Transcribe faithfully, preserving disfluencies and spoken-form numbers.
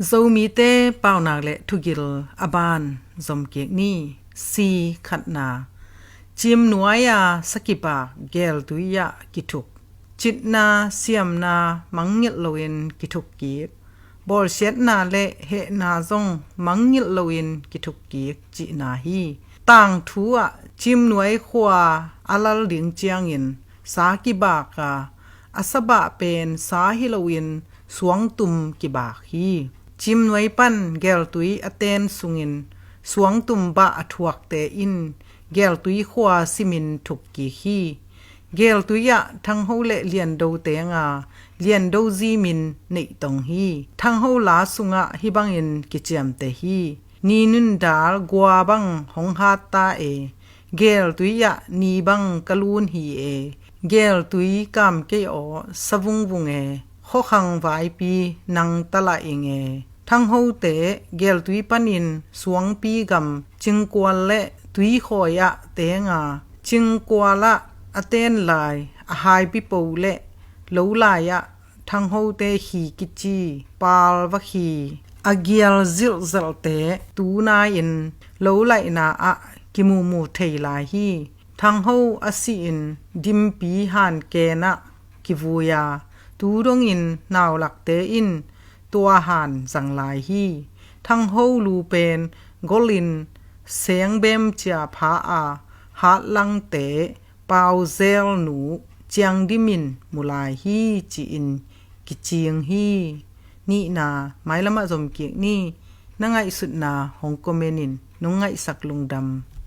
Zomite paunak le thugil a ban zomkik ni. Si khatna. Cimnuai-a sakibak geltui-ah kithuk. Citna siamna mangngilh loin kithuk kik. Bawlsiatna le hehna zong mangngilh loin kithuk kik cihna hi. Tangthu ah Cimnuai khua a lal ding ciangin sa kibak a, a sabah pen sa hi loin suangtum kibak hi. Cimnuai pan geltui a ten sungin suangtum bah a thuakte in geltui khua simin thuk kik hi. Geltui ah Thangho le Liando tenga Liando zimin neihtong hi. Thangho la sungah hih bangin kiciamteh hi. Ni nundal gua bang hong hat ta e. Geltui ah ni bang ka lun hi e. Geltui kam kei aw savungvung e. Khuakhang vaipi nang talah ing e. Thanghote geltui panin suangpi gam Cingkual le Tuikhawi ah tenga, Cingkual ah a ten lai a haipi po le lo lai ah Thanghote khi kici pal va khi a gial zilhzelhte tunai-in lo laihna ah kimumu thei lai hi. Thangho a sihin dimpi hanken ah kivui a, tu dongin naulakte in tua han zang lai hi. Thangho lu pen golin sengbem cia pha a, hatlangte pauzelnu ciangdimin mu lai hi ci-in kicing hi. Nihna, mailamah zomkik ni. Na ngaihsutna hong comment in, nong ngaihsak lungdam.